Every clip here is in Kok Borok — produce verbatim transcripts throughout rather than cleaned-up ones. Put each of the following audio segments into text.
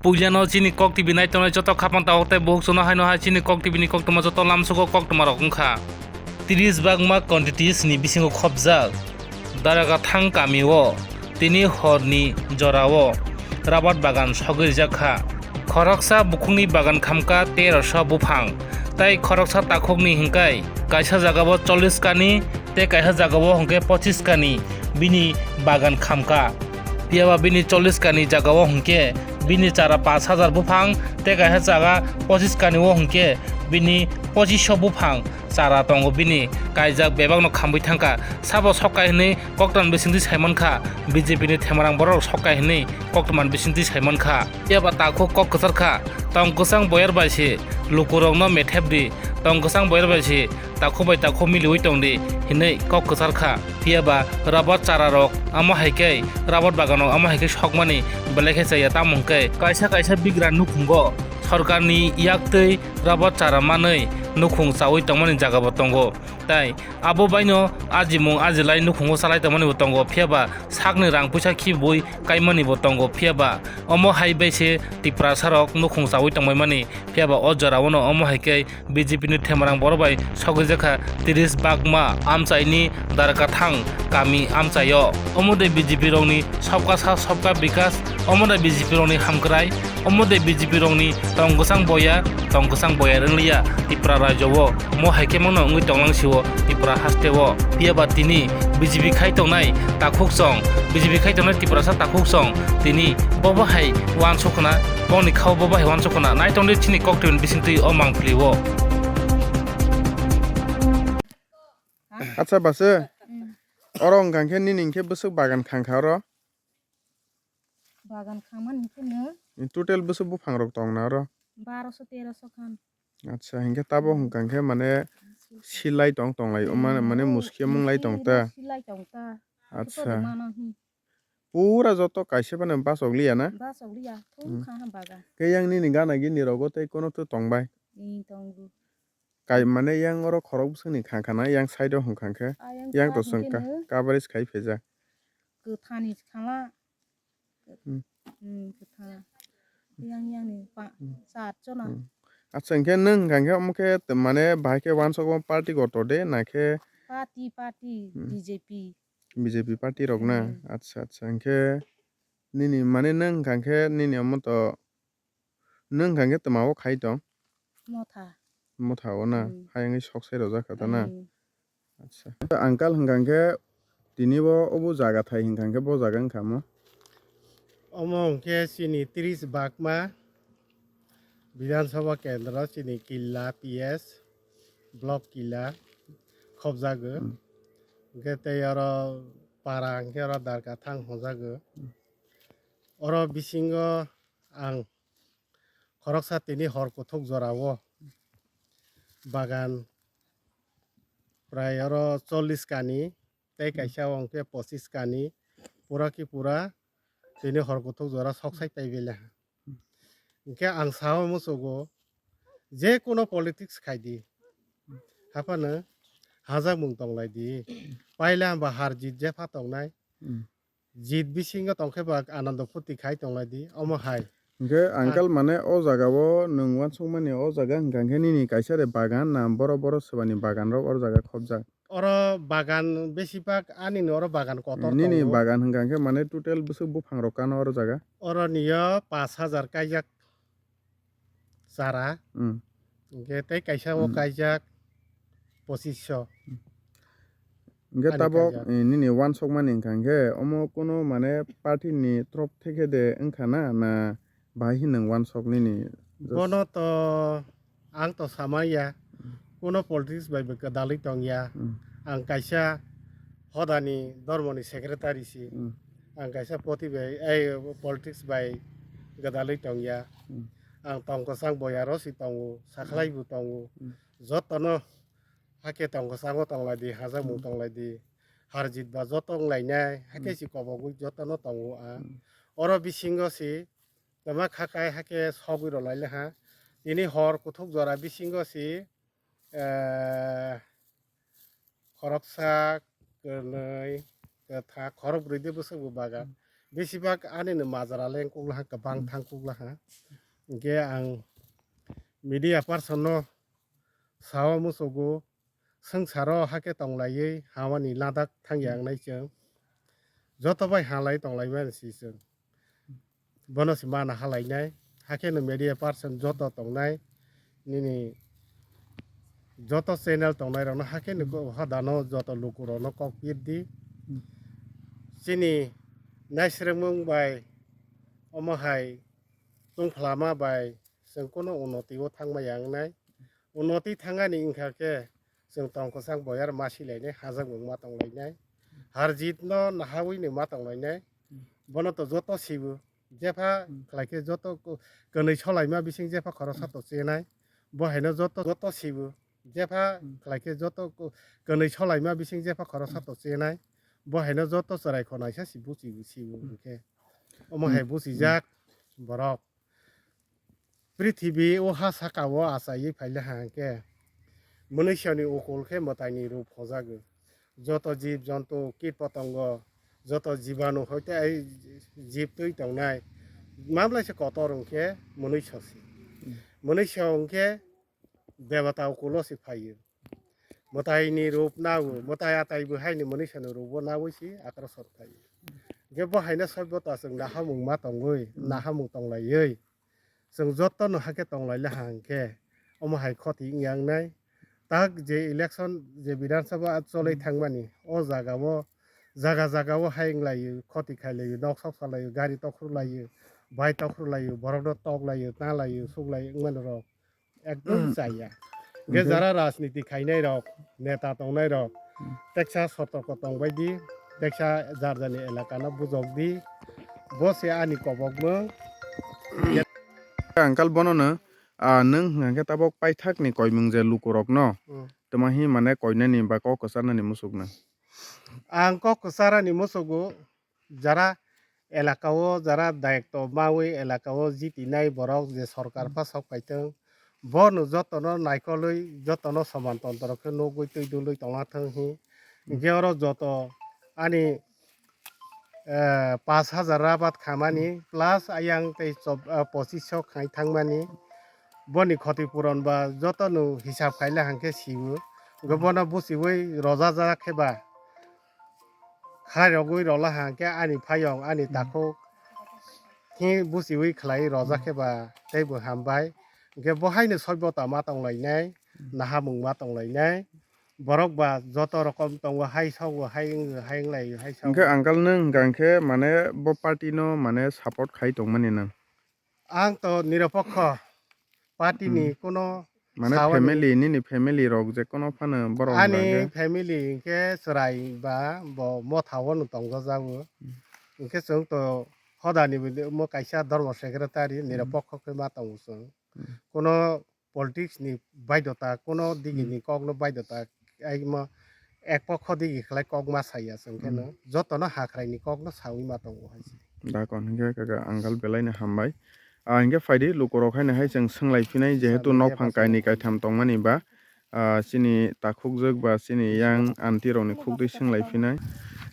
Puilano chini Kok T V naitongnai joto khapang tabuk tei buhuk chwngno haino hai chini Kok T V ni koktwma joto lamsugo koktwmarok wngkha. Tris bakma quantities ni bisingo khopjak Daragathang kamio tini horni jorao rabar bagan sogwi rijak kha. Khoroksa bukhukni bagan khamkha teroso buphang, tei khoroksa takhukni hwnkhe kaisa jagao chollish kani tei kaisa jagao hwnkhe pochis kani bini bagan khamkha. Phiyaba bini chollish kani jagao hwnkhe bini chara pash hajar buphang, tei kaisa jaga pochis kani o hwnkhe bini pochiso buphang chara tongo bini kaijak bebakno khamwi thangkha. Sabo sokkai hwnwi koktwma bisingtwi saimankha, B J P ni themarang borok sokkai hwnwi koktwma bisingtwi saimankha. Phiyaba takhuk kok kwchar kha, tong kwchang boyar bai se lukurokno methep di, tong kwchang boyar bai se takhuk bai takhuk miliwi tong di hinwi kok kwchar kha. Phiyaba rabar chara rok amo hai khe rabar bagan rok amo hai khe sokmani belai khe chaya, tamo hwnkhe kaisa kaisa bigra nukhungo sorkarni yaktwi rabar chara manwi nukhung chawi tongmani jagabo tongo. Tai abo baino ajimung ajilai nukhungo salai tongmani bo tongo, phiyaba sakni rang puisa khibui kaimani bo tongo, phiyaba omo hai bai se Tiprasa rok nukhung chawi tongbaimani, phiyaba o jora o no omo hai khe B J P ni themarang borok bai sogwi jakha tris bakma amchaini Dargathang kami amchaio. Omo de B J P rokni sobka sa sobka bikas, omo de B J P rokni hamkrai, omo de B J P rokni tong kwchang boya, tong kwchang boya rwngliya Tipra rajyo o. Mo hai khe mano wngwi tonglang sio Tipra haste o. Phiyaba tini B J P khai tongnai takhuk song, B J P khai tongnai Tiprasa takhuk song, tini bobo hai uansuk khna, bongni khao bobo hai uansuk khna. Nai tongdi chini koktwini bisingtwi o mangpili o. Acha base, oro wngkha khe nini hwnkhe bwswk bagan khangkha oro? Bagan khangmani hwnkhe no. Total bwswk buphang rok tong na oro? Baroso teroso khan. Acha, hinkhe tabuk hwnkha khe mane silai tong tonglai, mane, mane muski mung lai tong ta. Silai tong ta. Acha. Pura joto kaisa phano bachok liya na? Bachok liya, thung kha ha bagan. Khe yang nini gana gini rogo tei kono to tong bai? Tongo. Kai mane yang oro khorok bwswkni khang khana, yang side o hwnkha khe, yang to swngkha, coverage khai phaijak. Kwthani khala. Hmm. Hmm, kwthang. Yang, yang ni pa, hmm, chat chona. Hmm. Acha, hwnkhe nwng hwnkha khe omo khe mane bahai khe wansok party kotor de, na khe? Party, party, hmm, B J P. B J P party rok na? Hmm. Acha, acha, hwnkhe nini mane nwng hwnkha khe nini omo to Nwng hwnkha khe twma o khai tong? Motha. Motha o na? Hmm. Hayungwi sok sai rojak kha ta na? Hmm. Acha. Uncle hwnkha khe tini bo obo jaga thai hwnkha khe bo jaga wngkha mo? Omo hwnkhe chini tris bakma Bidhan Sabha Kendro chini Killa P S, Block Killa khobjago. Hmm. Hwnkhe tei oro para hwnkhe oro Darkathang hwnjago. Hmm. Oro bisingo ang khoroksa tini hor kuthuk jorao bagan prai oro chollish kani tei kaisa o hwnkhe pochis kani pura ki pura tini hor kuthuk jora sok sai pai bela. Hwnkhe ang sao muchugo je kuno politics khai di haphano hajakmung tonglai di paila hwnba har jit jepha tongnai. Hmm. Jit bisingo tongkhe ba anando phuti khai tonglai di, omo hai. Hwnkhe ha. Uncle mane o jaga o nwng uansukmani o jaga hwnkha khe nini kaisa de bagan na borok borok swbani bagan rok o jaga khobjak? Oro bagan besibak ani ni oro bagan kotor tongo. Nini bagan hwnkha khe mane total bwswk buphang rok kano oro jaga? Oro niyo pash hajar kaijak. Chara. Hmm. Hwnkhe tei kaisa o kaijak pochis sho. Hwnkhe ani tabok, kaijak. Eh, nini uansukmani hwnkha khe omo kuno mane party ni trop theke de wngkha na, na bahai hinwi uansuk nini? Just bono to ang to samaya. Kuno politics bai bo gwdalwi tongya. Hmm. Ang kaisa hodani dormoni secretary si. Hmm. Ang kaisa poti bai, ei, politics bai gwdalwi tongya. Hmm. Ang tong kwchang boyaro si tongo, sakhlai bo tongo. Hmm. Jotono hake tong kwchango tonglai di, hajakmung tonglai di. Har jit ba joto wnglainai, hake si kobogwi jotono tongo ang. Hmm. Oro bisingo si, tama khakai hake sogwi rwlai le ha. Tini hor kuthuk jora bisingo si, eh, khoroksa, kwnwi, kwthak, khorokbrwi de bwswk bo bagan. Hmm. Besibak ani no majra leng kuk laha, kwbang thang kuk laha. Hwnkhe ang media person no sao musugo, swngcharo hake tonglaiwi hamani ladak thangya wngnai chwng. Joto bai halai tonglaimani si chwng. Bono se mana halainai. Hakhe no media person joto tongnai, nini joto channel tongnai rokno hakhe no ko-, hodano joto lukurokno kok pir di. Chini naisrwngmung bai omo hai chwng phlama bai chwng kuno unnoti o thangma ya wngnai. Unnoti thangani wngkha khe chwng tong kwchang boyar ma silainai, hajak mung ma tonglainai. Har jit no nahawi no ma tonglainai. Bono to joto sibo. Jepha khlai khe joto ko-, kwnwi solaima bising jepha khoroksa to chenai. Bo haino joto, joto sibo. Jepha khlai khe joto ko-, kwnwi solaima bising jepha khoroksa to chenai. Bo haino joto chwrai khonaisa si buchibo sibo hwnkhe. Omo hai buchijak borok. Prithibi o ha saka o achaiwi phaile ha hwnkhe, mwnwisani ukul khe mwtaini rup hojago. Joto jib jontu, kit potongo, joto jibanu hoite ai jib twi tongnai, mamlaisa kotor hwnkhe mwnwiso se. Mwnwiso hwnkhe debata ukulo se phaio. Mwtaini rup nao, mwtai atai bo haini mwnwisano rubo nawi si akrasor khlai. Hwnkhe bo haino soibota chwng nahamung ma tongwi, nahamung tonglaiwi, chwng jotono hakhe tonglaila ha hwnkhe, omo hai khoti wngya wngnai. Tak je election, je Bidhan Sabha cholwi thangmani, o jagao, jaga jagao hai wnglaio, khoti khailaio, nok sok salaio, gari tokhorlaio, bai tokhorlaio, borokno toklaio, talaio, suklaio wngmani rok. Ekdom chaya. Hwnkhe jara rajniti khainai rok, neta tongnai rok, teksa sotorko tongbai di, teksa jar jarni elaka no bujok di. Bo se ani kobokno. Uncle bono no, ah, nwng hwnkhe tabok paithak ni koimung je lukurok no. Hmm. Tuma hi mane koinani ba kok kwcharnani musuk no. Ang kok kwcharani musugo jara elaka o jara dayokto mawi elaka o jitinai borok je sorkar pha sok paithwng, bono jotono naikolwi jotono soman tontro khe nugwi twi dulwi tongna thwng hi. Hwnkhe oro joto ani, eh, pash hajar rabat khamani plus ayang tei chob-, ah, pochis so khai thangmani. Boni khoti puron ba jotono hisab khaile hwnkhe sio. Hwnkhe bono buchiwi rojajak khe ba khairogwi rola hwnkhe ani phayong, ani takhuk khe buchiwi khlai rojak khe ba teibo hambai. Hwnkhe bo haino soibota ma tonglainai, nahamung ma tonglainai. Borok ba joto rokom tongo, hai sogo, hai wng, hai wnglaio, hai sogo. Hwnkhe uncle nwng hwnkha hwnkhe mane bo party no mane support khai tongmani nwng? Ang to nirapokho party ni kuno mane sao ni family, nini family rok je kono phano borok ani hwnkhe? Family hwnkhe chwrai ba bo motha o no tongjajago. Hmm. Hwnkhe chwng to hodani bo kaisa dharma secretary nirapokho khe ma tongo chwng. Hmm. Kuno politics ni baidota, kuno digi ni kok no baidota, ai mo ek pokho digi khlai kok ma saya chwng khe no joto no hakhrai ni kok no sawi ma tongo hai se. Dakon hwnkhe kaka uncle belai no hambai. Ah, hwnkhe phaidi lukurok haino hai chwng swnglai phinai, jehetu nok phang kainwi kaitham tongmani ba, ah, chini takhukjwk ba chini yang aunty rokni khukdwi swnglai phinai.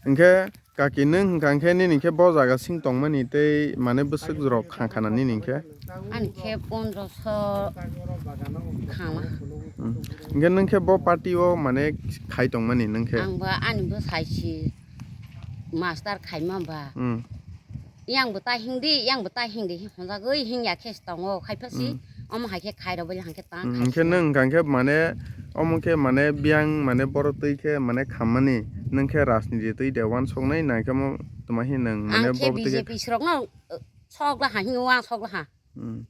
Hwnkhe kaki nwng hwnkha hwnkhe nini khe bo jaga sing tongmani tei mane bwswk rok kha khana nini khe? Ani khe pondroso khama. Hmm. Hwnkhe nwng khe bo party o mane khai tongmani nwng khe? Ang ba ani bwsai si master khaima ba. Hmm. Yang bo ta hingdi, yang bo ta hingdi, honjagwi hingya khe se tongo, khai pha si, hmm, omo hai khe khai rw bai hang khe ta. Hmm, khai hwnkhe si nwng hwnkha hwnkhe mane, omo khe mane biyang mane boro twi khe mane khammani, nwng khe rajniti twi de uansuknai, nai khe mo tuma hi nwng mane ang khe bo twi khe B J P srok no, uh, sok laha, hino ang sok laha. Hmm.